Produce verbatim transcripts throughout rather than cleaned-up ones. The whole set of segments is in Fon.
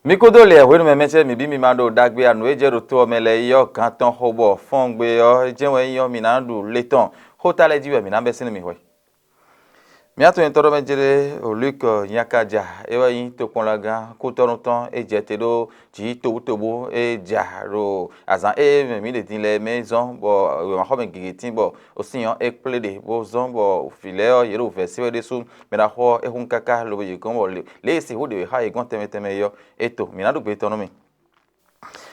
Mi kúdó lě hwenu mɛ mɛ ce mi bí mi ma ɖo ɖagbe anu e jɛ ɖo to ɔ́ mɛ lɛ́ɛ yi ɔ́ gán tɔn xo bɔ fɔ́n gbe ɔ́ jɛ́n wɛ nyí ɔ́, mi ná ɖu lé tɔn. Xóta lɛ́ɛ jí wɛ mǐ ná bɛ́ sín nú mi hwɛ. Mǐ atɔnyɛtɔ́ ɖɔ mɛ jlé o Luke Nyakaja, é wɛ nyí tokpɔnlagán kútɔ́nú tɔn e jɛ te ɖó jǐ tobútobú e ja ɖo azǎn e mɛ mǐ ɖe din lɛ́ɛ mɛ zɔ́n bɔ wěmaxɔmɛ gěgé tín bɔ osin ɔ́ é kplé ɖe bó zɔ́n bɔ vǐ lɛ́ɛ ɔ́ yě ɖo vɛ̌ se wɛ ɖésú. Mɛ ɖaxó ɔ́ é hun káká lobo yě gɔ́n bɔ lě e è sixú ɖe wěxa yě gɔ́n tɛnmɛ tɛnmɛ é ɔ́, é to. Mǐ ná ɖo gbe tɔn nú mi.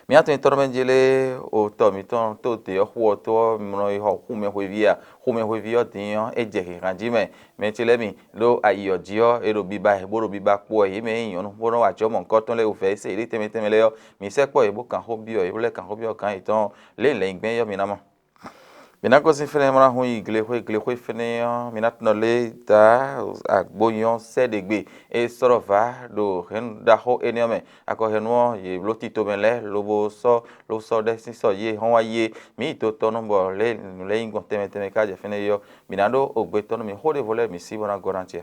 Mǐ atɔn nyitɔ́ mɛ jlé o tɔ mǐtɔn tó te ɔ́ xu ɔ́ tó ɔ́, mlɔ yi xɔ xumɛ hweví a? Xumɛ hweví ɔ́ din ɔ́, é jɛ hǐnhán jí mɛ. Mɛ ce lɛ́ɛ mi ɖó ayi ɔ́ jí ɔ́, è ɖo biba ɛ bó ɖo biba kpo ɛ. Yě mɛ e nyí nyɔ̌nu bó nɔ́ wa acɔ́ mɔ̌hunkɔtɔn lɛ́ɛ wú vɛ̌ se yěɖée tɛnmɛ tɛnmɛ lɛ́ɛ ɔ́, mǐ sɛkpɔ́ yě bó kan xó byɔ́ yě, bó lɛ́ kan xó byɔ́ gǎn yětɔn lě e lɛ̌nyi gbɛn é ɔ́ mi ná mɔ. Mǐ ná gosín fɛ́nɛ bó ná hun yi glexwé. Glexwé fɛ́nɛ ɔ́, mi ná tunɔ lé ta agbónyɔ sɛ́ ɖě gbe e sɔ́ ɖɔ vǎ ɖo hɛ̌nnu ɖaxó énɛ́ ɔ́ mɛ. Akɔhɛnu ɔ́, yě bló tito mɛ lɛ́ɛ lobo sɔ́ ló sɔ́ ɖɛ́ sín sɔ yí e hɔ́n wá yi é. Mǐ yi to tɔn nú bɔ lě e nǔ lɛ́ɛ nyí gbɔn tɛnmɛ tɛnmɛ ká jɛ fínɛ́ é ɔ́, mǐ ná ɖó ogbe tɔn nú mǐ. Xó ɖěvo lɛ́ɛ mǐ sí bó ná gɔ́ ná acɛ.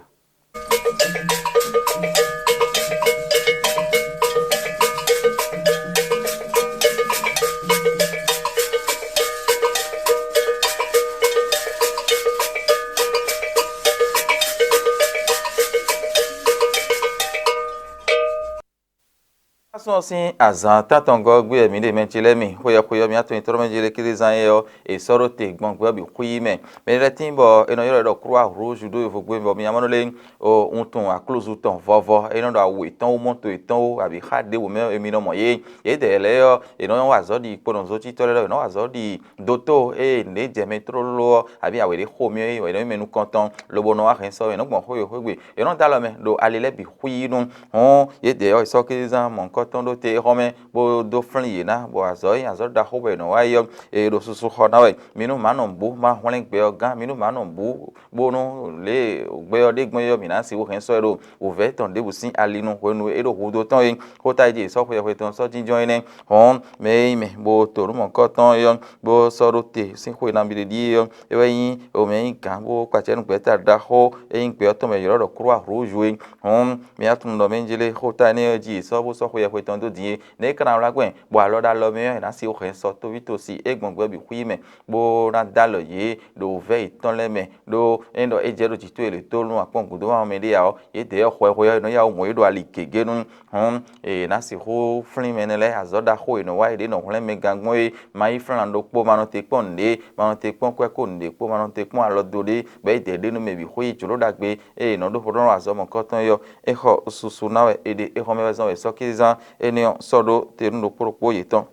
Asɔ́ ɔ́ sín azǎn tántɔngɔ́ ɔ́ gbé wɛ mǐ ɖe mɛ ce lɛ́ɛ mi. Xweyɛ́xweyɛ́ mǐ atɔn nyitɔ́ mɛ jlé Klíza nyí ɔ́, è sɔ́ ɖó te gbɔn gbɛ́ ɔ́ bǐ xwíí mɛ. Mɛ ɖé lɛ́ɛ tíin bɔ è nɔ ylɔ́ ɛ ɖɔ Croix Rouge ɖó yovógbé bɔ mi nya ma nɔ lé wuntun aklúzu tɔn vɔvɔ, é nɔ ɖo awu yětɔn wú, mɔ́to yětɔn wú, abǐ xá ɖěbǔ mɛ è mi nɔ mɔ yě. Yědɛɛ lɛ́ɛ ɔ́, è nɔ wa azɔ̌ ɖi kponɔzócítɔ́ lɛ́ɛ ɖɔhun, è nɔ wa azɔ̌ ɖi dotó ée nǔɖé jɛ mɛ tlóló ɔ́, abǐ awě ɖé xo mì ɔ́, è nɔ nyí mɛ nukɔntɔn, lobo nɔ wá hɛn sɔ́, è nɔ gbɔn xwé xwé gbe, è nɔ dó alɔ mɛ ɖo ali lɛ́ɛ bǐ xwíí nu. Hɔn yědɛɛ ɔ́, è sɔ́ Klíza mɔ̌hunkɔtɔn ɖó te xɔ́mɛ, bó dó flín yě ná, bɔ azɔ̌ e nyí azɔ̌ ɖaxó bɔ è nɔ wa é ɔ́, è ɖo susu xɔ ná wɛ. Mi nú mǎ nɔ bǔ, ma hwlɛ́n gbɛ ɔ́ gán, mi nú mǎ nɔ bǔ, bónú lě e gbɛ ɔ́ ɖe gbɔn é ɔ́, mǐ ná sixú hɛn sɔ́ ɛ ɖo wǔvɛ́ tɔn ɖěbǔ sín ali nu hwenu e é ɖo hudó tɔn é. Xóta e jí è sɔ́ xweyɛhwe tɔn sɔ́ jínjɔ́n énɛ́. Hɔn mɛ e nyí mɛ bó to nǔ mɔ̌hunkɔtɔn é ɔ́, bó sɔ́ ɖó te sín xwe nabí ɖé ɖíe ɔ́, é wɛ nyí mɛ e nyí gǎn bó kpacɛ nú gbɛ̌ta ɖaxó e nyí gbɛ ɔ́ tɔn mɛ è ylɔ́ ɖɔ Croix Rouge é. Hɔn mǐ tunwun ɖɔ mɛ jlé xóta énɛ́ ɔ́ jí è sɔ́ bó sɔ́ xweyɛhwe tɔn dó din é. Nɛ̌ é ka ná wlá gbɛn, bɔ alɔ ɖo alɔ mɛ ɔ́, è nǎ sixú hɛn sɔ tóví tosi é gbɔn gbɛ́ bǐ xwí mɛ, bó ná dó alɔ yě ɖo wǔvɛ́ yětɔn lɛ́ɛ mɛ, ɖó é nyí ɖɔ é jɛ ɖo jǐ towe lě tó nú akpɔ́n gǔdo mɛ ɖé ǎ ɔ́, yědɛɛ ɔ́ hwɛhwɛ ɔ́, è nɔ yá wǔ mɔ yě ɖo ali gěgé nu. Hɔn è nǎ sixú flín mɛ énɛ́ lɛ́ɛ azɔ̌ ɖaxó e è nɔ wa é ɖě nɔ hwlɛ́n mɛ gán gbɔn é, ma yí flán ɖokpó, ma nɔ te kpɔ́n nǔɖé, ma nɔ te kpɔ́n kwɛ́ kó nǔɖé kpó, ma nɔ te kpɔ́n alɔ do ɖé, bɔ é dɛ ɖé nú mɛ bǐ xwé yi jlǒ ɖagbe e è nɔ ɖó xó ɖɔ azɔ̌ mɔ̌kɔtɔn é ɔ́, é xɔ susu ná wɛ è ɖe, é xɔ mɛ wɛ zɔ́n wɛ sɔ́ kézán énɛ́ ɔ́ sɔ́ ɖó te nú ɖokpó ɖokpó yětɔn.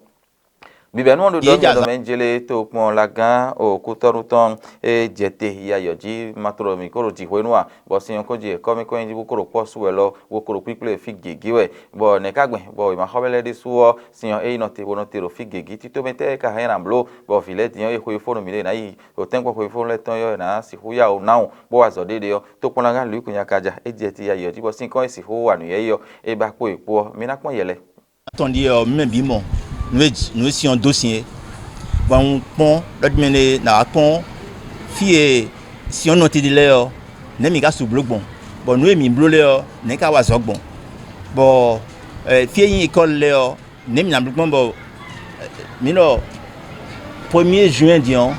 Bǐbɛ́nú ɔ́ ɖo ɖɔ mɛ jlé tokpɔn lagán okútɔ́nú tɔn e jɛ te ya yɔ jí ma tlɔ mǐ kó ɖo jǐxwé nu a, bɔ sin ɔ́ kó ji kɔ́mɛkɔ́nyí jí bó kó ɖo kpɔ́ sú wɛ lɔ, bó kó ɖo kpíkplé fí gěgé wɛ, bɔ nɛ̌ ka gbɛn, bɔ wěmaxɔ́ lɛ́ɛ ɖésú ɔ́, sin ɔ́ é yi nɔ te bó nɔ te ɖo fí gěgé tító mɛ tɛ́ ká hɛn ná bló, bɔ vǐ lɛ́ɛ din ɔ́ é xweyífónú mǐɖée ná yi ɖo tɛ́nkpɔ́n xweyífónú lɛ́ɛ tɔn yɔ́ ná sixú yá wǔ ná wǔ, bó wá azɔ̌ ɖéɖé ɔ́, tokpɔnlagán Luíku nyakaja é jɛ te ya yɔ jí bɔ sin kɔ́ é sixú wa nǔ yɛ́ yi ɔ́, é ba kpó è kpó ɔ́, mi ná kpɔ́n yɛ lɛ́ɛ. Tɔn ɖíe ɔ́, mǐ mɛ bǐ mɔ nǔ e nǔ e sin ɔ́ dó sin é. Bɔ un kpɔ́n ɖɔ jí mɛ ɖé ná wá kpɔ́n fí e sin ɔ́ nɔ titli lɛ́ɛ ɔ́, nɛ̌ mǐ ka su bló gbɔn, bɔ nǔ e mǐ bló lɛ́ɛ ɔ́, nɛ̌ ka wa azɔ̌ gbɔn, bɔ fí e nyí ekɔ́li lɛ́ɛ ɔ́, nɛ̌ mǐ ná bló gbɔn bɔ mǐ ɖɔ premier juin din ɔ́,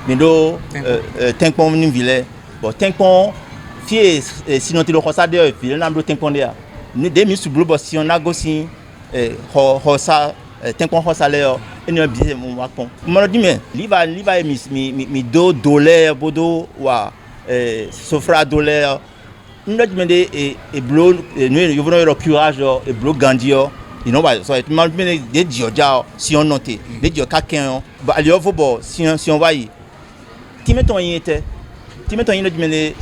mǐ ɖó tɛ́nkpɔ́n nú vǐ lɛ́ɛ, bɔ tɛ́nkpɔ́n fí e sin ɔ́ titli xɔsá ɖe ɔ́, vǐ lɛ́ɛ ná bló tɛ́nkpɔ́n ɖé a? Nǔ ɖě mǐ su bló bɔ sin ɔ́ ná gosín xɔ xɔsá tɛ́nkpɔ́n xɔsá lɛ́ɛ ɔ́, énɛ́ ɔ́ bǐ wá kpɔ́n. Un ma nɔ dín mɛ, líva líva e mǐ mǐ mǐ dó do lɛ́ɛ bó dó wa soflado lɛ́ɛ ɔ́, un ɖɔ dín mɛ ɖé è bló nǔ e yovónɔ ylɔ́ curage ɔ́, è bló ganjí ɔ́, è nɔ wa sɔ è ma dín mɛ ɖé jǐ ɔ́ já ɔ́, sin ɔ́ nɔ te, ɖě jǐ ɔ́ ká kɛn ɔ́, bɔ ali ɔ́ vo bɔ sin ɔ́ sin ɔ́ wá yi. Tínmɛ tɔn nyi etɛ́? Tínmɛ tɔn nyi nɔ dín mɛ ɖé,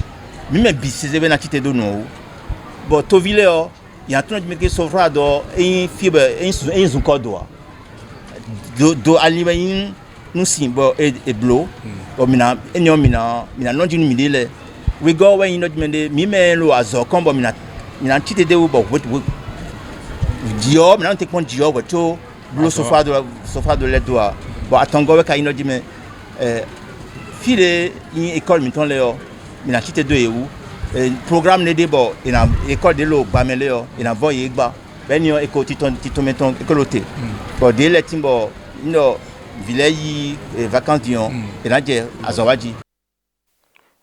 mǐ mɛ bǐ sésé bɛ́ ná cí te dó nǔ ɔ́ wú, bɔ toví lɛ́ɛ ɔ́, yě ná tunɔ jí mɛ ké sɔ́ flá dɔ é nyí fí bɔ é nyí zunkɔ́ do ǎ. Do do ali wɛ nyí nú sin bɔ è blǒ, bɔ mǐ ná énɛ́ ɔ́ mǐ ná mǐ ná nɔ jí nú mǐɖée lɛ́ɛ. Wegɔ́ wɛ nyí nɔ jí mɛ ɖé, mǐ mɛ e ɖo azɔ̌ kɔn bɔ mǐ ná mǐ ná cí te ɖé wú bɔ hwě hwě jǐ ɔ́ mǐ ná nɔ te kpɔ́n jǐ ɔ́ hwɛ̌ có bló sofádo sofádo lɛ́ɛ dó ǎ. Bɔ atɔngɔ́ wɛ ka nyí nɔ jí mɛ. Fí ɖě nyí ekɔ́li mǐtɔn lɛ́ɛ ɔ́, mǐ ná cí te dó yě wú. Plogámu ɖé ɖe bɔ è nǎ ekɔ́li ɖě ɖo gbamɛ lɛ́ɛ ɔ́, è nǎ vɔ́ yě gba. Bɔ énɛ́ ɔ́, è ko titɔn titɔnmɛ tɔn é ko ɖo te. Bɔ ɖě lɛ́ɛ tín bɔ un ɖɔ vǐ lɛ́ɛ yí vakansi din ɔ́, è nǎ jɛ azɔ̌ wa jí.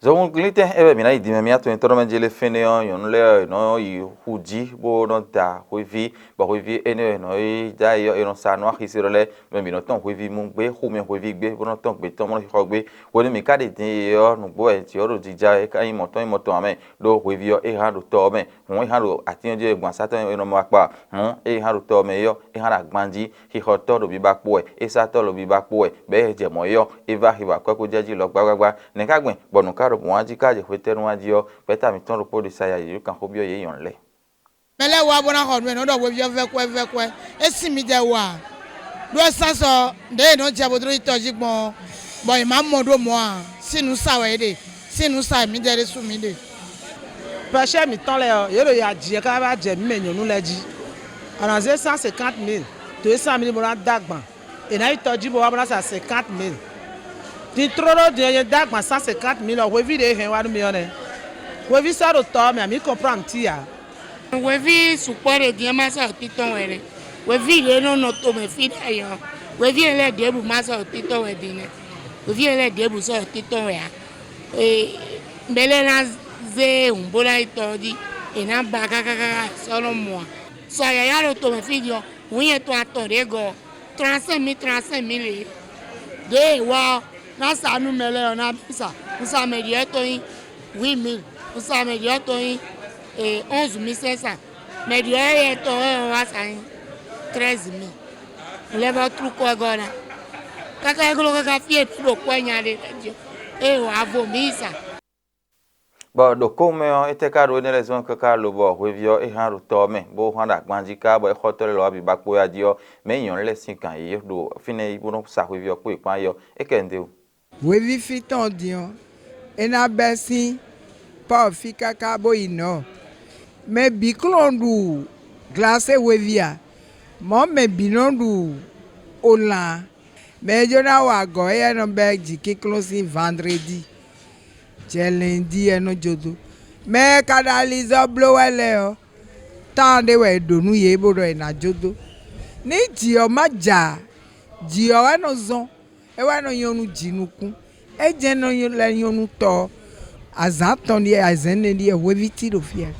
Zɔnglintɛn é wɛ mǐ ná yi din mɛ mǐ atɔnnyɛtɔ́ mɛ jí lé fínɛ́ ɔ́, nyɔ̌nu lɛ́ɛ ɔ́, è nɔ yi xu jí bó nɔ́ da hweví, bɔ hweví énɛ́ ɔ́, è nɔ yi dó ayǐ ɔ́, è nɔ sa nǔ axi se ɖɔ lɛ́ɛ, mɛ bǐ nɔ tɔ́n hweví mú gbé, xu mɛ hweví gbé, bó nɔ́ tɔ́n gbě tɔn, bó nɔ́ xixɔ gbé. Hwenu mǐ ka ɖe din e ɔ́, nǔgbó wɛ jǐ ɔ́ ɖo jija wɛ, é ka nyí mɔ̌ tɔn nyí mɔ tɔn ǎ mɛ, ɖó hweví ɔ́, é hán ɖo tɔ ɔ́ mɛ, hǔn é hán ɖo atín ɔ́ jí e gbɔn asá tɔn é nɔ mɔ akpa, hǔn é hán ɖo tɔ ɔ́ mɛ é ɔ́, é hán ɖo agban jí. Xixɔtɔ́ ɖo biba kpo wɛ, ésátɔ́ ɖo biba kpo wɛ, bɔ é jɛ mɔ̌ é ɔ́, é vɛ́ axi bɔ akwɛ́ kó jɛ jí lɔ gbágbágbá. Nɛ̌ ka gbɛn, bɔ nǔ ka ɖo mɔ̌ jí ká jɛ xwetɛ́nu wá jí ɔ́, gbɛ̌ta mǐtɔn ɖokpó ɖo sa ya yě ɖo kanxó byɔ́ yě nyɔ̌nu lɛ́ɛ. Mɛ lɛ́ɛ wá bó ná xɔ nǔ e nɔ ɖɔ hweví ɔ́ vɛ́ kwɛ́ vɛ́ kwɛ́. É sín mi jɛ wa, ɖó é sán sɔ ɖěe è nɔ jɛ bó dó yi tɔjí gbɔn ɔ́, bɔ è má mɔ ɖó mɔ̌ ǎ. Sín nǔ sa wɛ é ɖe, sín nǔ sa wɛ mǐdɛɛ ɖésú mǐ ɖe. Pɛshɛ́ mǐtɔn lɛ́ɛ ɔ́, yě ɖo ya ji ɛ káká jɛ mǐ mɛ nyɔ̌nu lɛ́ɛ jí. A nǎ zé cent cinquante mille dǒ é cent mille bó ná dó agban. È nǎ yi tɔ jí bó wá bó ná sa cinquante mille. Din tlóló din ɔ́, nyɛ dó agban cent cinquante mille ɔ́, hweví ɖě e hɛn wá nú mi ɔ́ nɛ́. Hweví sɔ́ ɖo tɔ ɔ́ mɛ, a mǐ kɔnplán nǔtí ǎ. Hweví sukpɔ́ ɖe din ɔ́, má sɔ́ títɔn wɛ nɛ́. Hweví ɖě nɔ nɔ tomɛ fí ɖ'ayǐ ɔ́, hweví e lɛ́ɛ ɖěbǔ má sɔ́ títɔn wɛ din nɛ́. Hweví e lɛ́ɛ ɖěbǔ sɔ́ títɔn wɛ ǎ. Mɛ lɛ́ɛ ná zé hǔn bó ná yi tɔ ɔ́ jí, è nǎ ba káká káká sɔ́ nɔ mɔ ǎ. Sɔ yǎyá ɖo tomɛ fí din ɔ́, hǔn nyɛ tɔn atɔn ɖě gɔ́, trente-cinq mille, trente-cinq mille é. Ɖěe è wa ɔ́, ná sa nú mɛ lɛ́ɛ ɔ́ ná bǐ sa. Un sa mɛ ɖyɔ̌vǐ tɔn nyí huit mille, un sa mɛ ɖyɔ̌vǐ tɔn nyí onze mille cinq cents. Mɛ ɖyɔ̌vǐ tɔn wɛ ɔ́ wá sa nyí treize mille. Un lɛ́ vɔ́ tlú kɔ ɛ gɔ́ ná. Káká é glɔ́ káká fí e mǐ ɖo kwɛ́ nya ɖe lɛ́ɛ jí ɔ́, ée wǎ vo mǐ yi sa. Bɔ ɖo kɔn mɛ ɔ́, étɛ́ ka ɖó énɛ́ lɛ́ɛ zɔ́n káká lobɔ hweví ɔ́ é hán ɖo tɔ ɔ́ mɛ, bó hán ɖo agban jí ká, bɔ é xɔ́tɔ́ lɛ́ɛ lɔ̌ wá bǐ ba kpó wá jí ɔ́, mɛ̌ nyɔ̌nu lɛ́ɛ sín gǎn yě ɖo fínɛ́ yí bó nɔ́ sa hweví ɔ́ kpó yě kpán yí ɔ́, é kɛ nu d'é wú. Hweví fí tɔn din ɔ́, é ná bɛ́ sín Pɔ́ɔ fí káká bó yi nɔ̌. Mɛ bǐ kplɔ́n ɖu glasé hweví a? Mɔ̌ mɛ bǐ nɔ ɖu olan a? Mɛ e jló ná wa agɔ̌ éyɛ́ nɔ bɛ́ jǐkíklɔ́n sín vandredi, jɛ lɛ̌njí wɛ nɔ jó dó. Mɛ e ka ɖo alizɔ́ bló wɛ lɛ́ɛ ɔ́, tán ɖé wɛ è ɖǒ nú yě bó ɖɔ è nǎ jó dó. Ní jǐ ɔ́ má ja ǎ, jǐ ɔ́ wɛ nɔ zɔ́n, é wɛ nɔ nyɔ́ nú jǐ nukún. É jɛ́n nɔ lɛ́ nyɔ́ nú tɔ ɔ́, azǎn atɔn ɖíe, azǎn ɛnɛ ɖíe hweví cí ɖo fí ɛ.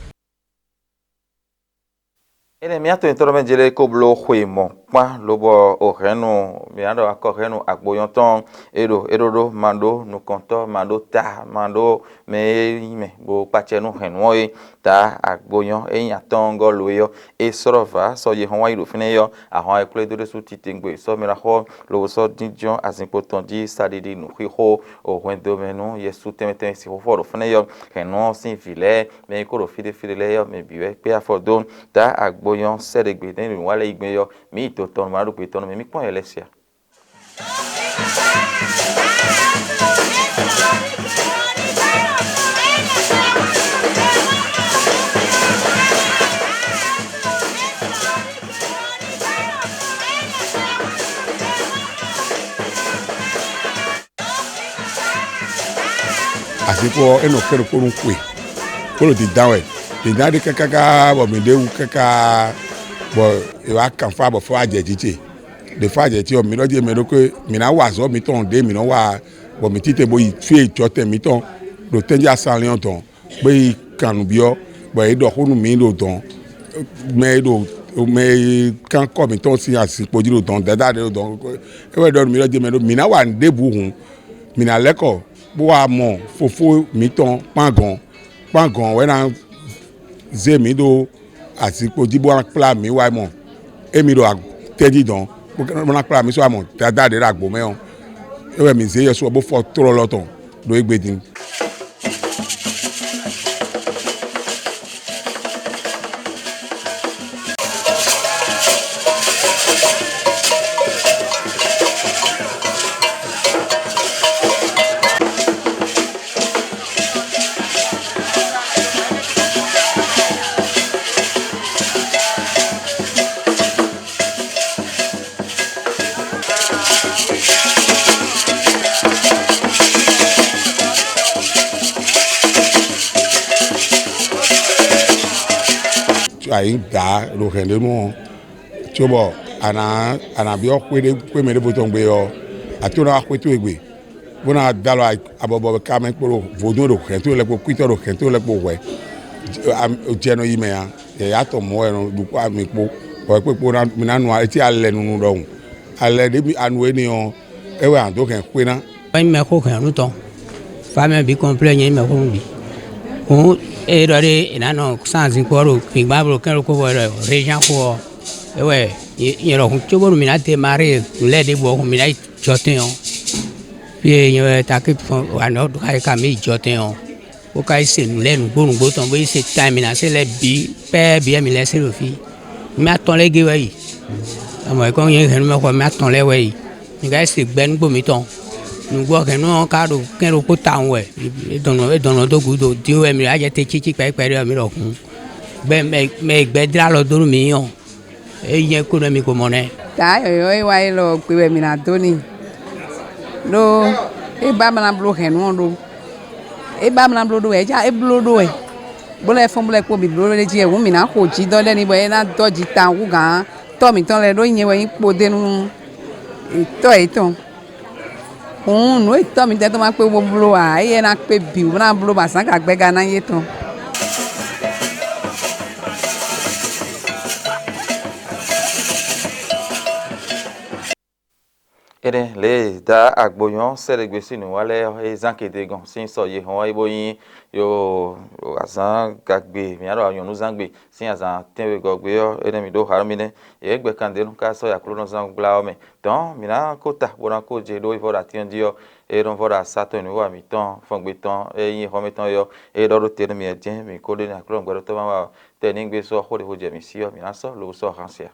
Énɛ́ mǐ atɔn nyitɔ́ mɛ jlɛ́ ko bló xwe mɔ̌ kpán lobɔ o hɛ̌nnu, mǐ ná ɖɔ akɔhɛ́nnu agbonyɔ́ tɔn e ɖo é ɖó ɖó ma ɖó nukɔntɔ́, ma ɖó ta, ma ɖó mɛ e nyí mɛ bó kpacɛ nú hɛ̌nnu ɔ́ é. Ta agbonyɔ́ e nyí atɔ́ɔ́ngɔ́ lo é ɔ́, é slɔ́ vǎ sɔ́ yehɔn wá yi ɖo fínɛ́ é ɔ́, ahwan e kplé dó ɖésú titewungbe sɔ́ mɛ ná xɔ lobo sɔ́ jínjɔ́n azinkpo tɔn jí saɖiɖi nǔxixo o hwɛndo mɛ nú Yɛsu tɛnmɛ tɛnmɛ sixú fɔ ɖo fínɛ́ é ɔ́, hɛ̌nnu ɔ́ sín vǐ lɛ́ɛ mɛ e ko ɖo fí ɖé fí ɖé lɛ́ɛ ɔ́, mɛ bǐ wɛ kpé afɔ dó. Ta agbonyɔ́ sɛ́ ɖě gbe nɛ́ nǔwanlɛ́yígbɛ́n ɔ́, mǐ yi to tɔn nú ma ɖo gbe tɔn nú mɛ, mǐ kpɔ́n yɛ lɛ́ɛ sia. Azinkpo ɔ́, é nɔ kɛ ɖokpó nú xwe, bó ɖo dǐndán wɛ. Dǐndán ɖe káká bɔ mǐ ɖe wú káká, bɔ è wǎ kan fá bɔ fá wá jɛ jǐ ce. Ɖě fá jɛ ce ɔ́, mǐ nɔ ɖi mɛ ɖokpó, mǐ ná wa azɔ̌ mǐtɔn ɖě mǐ nɔ wa, bɔ mǐ tite bó yi fí e jɔtɛn mǐtɔn ɖo tɛ́njɛ asanlin ɔ́ dɔn, bó yi kan nǔ byɔ́, bɔ é ɖɔ xó nú mǐ ɖo dɔn. Mɛ e ɖo mɛ e kán kɔ mǐtɔn sín azinkpo jí ɖo dɔn, dada ɖé ɖo dɔn. É wɛ ɖɔ nú mǐ ɖɔ jɛ mɛ ɖó mǐ ná wa nǔ ɖěbǔ hǔn, mǐ ná lɛ́ kɔ bó wá mɔ fofó mǐtɔn kpán gɔ̌n. Kpán gɔ̌n wɛ ná zé mǐ ɖó azinkpo jí bó ná kplá mǐ wá mɔ émí ɖo tɛ́ jí dɔn, bó ná kplá mǐ sɔ́ wá mɔ dada ɖě ɖo agbo mɛ ɔ́. É wɛ mǐ zé Yɛsu ɔ́ bó fɔ tlɔ́lɔ́ tɔn ɖo égbé din. kpa nyǐ gǎ ɖo hɛ̌nɖénu ɔ́, cóbɔ a nǎ a nǎ byɔ́ xwé ɖé xwé mɛ ɖěvo tɔn gbe ɔ́, a tó ná wá xwé towe gbe, bó ná dó alɔ abɔbɔ kamɛ kpó ɖo vodún ɖo hɛ̌n towe lɛ́ɛ kpó kwítɔ́ ɖo hɛ̌n towe lɛ́ɛ kpó hwɛ̌. Jɛ nɔ yi mɛ ǎ, yǎyá tɔn mɔ̌ wɛ nɔ ɖu kpó ami kpó hwɛ̌ kpó kpó ná mi ná nu etí alɛ nunu ɖɔhun. Alɛ ɖě mi a nu énɛ́ ɔ́, é wɛ a nǎ dó hɛn xwé ná. Wɛ nyí mɛxó hɛ̌nnu tɔn. Famɛ bǐ kɔnplɛ́ nyɛ nyí mɛxó nú bǐ. Hǔn é ɖɔ ɖé è nǎ nɔ sán azinkpo ɔ́ ɖo gbǐngbán bó ɖo kɛ́n ɖokpó bɔ è ɖɔ rézán xó ɔ́, é wɛ nyɛ ɖɔ hǔn cóbónú mǐ ná demaré nǔ lɛ́ɛ ɖěbǔ ɔ́, hǔn mǐ ná yi jɔtɛn ɔ́. Fí e nyɛ wɛ takí fɔn wǎ nɔ ɖo xá e ka mǐ yi jɔtɛn ɔ́, bó ka yi se nǔ lɛ́ɛ nǔgbó nǔgbó tɔn, bó yi se tan e mǐ ná se lɛ́ɛ bǐ pɛ́ɛ bǐ wɛ mǐ lɛ́ se ɖo fí. Mɛ atɔn lɛ́ɛ gé wɛ yi. Amɔ è kɔn nyɛ hɛn nú mɛ xɔ mɛ atɔn lɛ́ɛ wɛ yi. Mi ka yi se gbɛ nú gbó mǐtɔn. Nǔgbó hɛn nú ɔ́ ka ɖo kɛn ɖokpó tawun wɛ. É dɔn nɔ é dɔn nɔ dó gǔdo dín wɛ mi wá jɛ te cící kpɛɖé kpɛɖé ɔ́ mi ɖɔ hǔn. Gbɛ mɛ mɛ e gbɛ dlá alɔ dó nú mǐ ɔ́, é nyɛ kó nɔ mi ko mɔ nɛ́. Tǎ yɔ̌yɔ́ e wá élɔ́ gbe wɛ mǐ ná dó n'i. Ɖó é ba ma ná bló hɛn nú ɔ́ ɖó. É ba ma ná bló ɖó wɛ, é já é bló ɖó wɛ. Bó lɛ́ fɔ́n bó lɛ́ kpó bǐ bló ɖé jí wɛ, hǔn mǐ ná xo jǐ dɔ lɛ́ɛ n'i bɔ é ná dɔ́ jǐ tawun hú gǎn tɔ́ mǐtɔn lɛ́ɛ ɖó nyɛ wɛ nyí kpodénu tɔ́ yětɔn. Hǔn nǔ e tɔ́ mǐtɔn tɔn ma kpé bó bló ǎ, éyɛ́ ná kpé bǐ bó ná bló bɔ azǎn ka gbɛ́ ka ná nyí étɔn. Énɛ́ lě e dǎ agbonyɔ́ sɛ́ɖɛ́gbé sín nǔ wa lɛ́ɛ ɔ́, é zán kede gɔn sín sɔ yěhɔn ɔ́, é bó nyí yo azǎn gagbe, mǐ ná ɖɔ nyɔ̌núzán gbe sín azǎn tɛ́nwegɔ́ gbe ɔ́, énɛ́ mǐ ɖó ha nú mì nɛ́. Yě gbɛ kan ɖě nú ká sɔ́ yi Aklúnɔzán gbla ɔ́ mɛ. Dɔ̌n mǐ ná kó ta bó ná kó je ɖó é vɔ ɖo atín ɔ́ jí ɔ́, é nɔ vɔ ɖo asá tɔn nǔwiwa mǐtɔn fɔngbe tɔn e nyí xɔ́mɛ tɔn é ɔ́, é ɖɔ ɖó te nú mì wɛ jɛ́n mǐ ko ɖe nú Aklúnɔ gbɛɖótɔ́ ma wa ɔ́, tɛ́ ní gbé sɔ́ xó ɖěvo jɛ mǐ sí ɔ́, mǐ ná sɔ́ lobo sɔ́ han se a?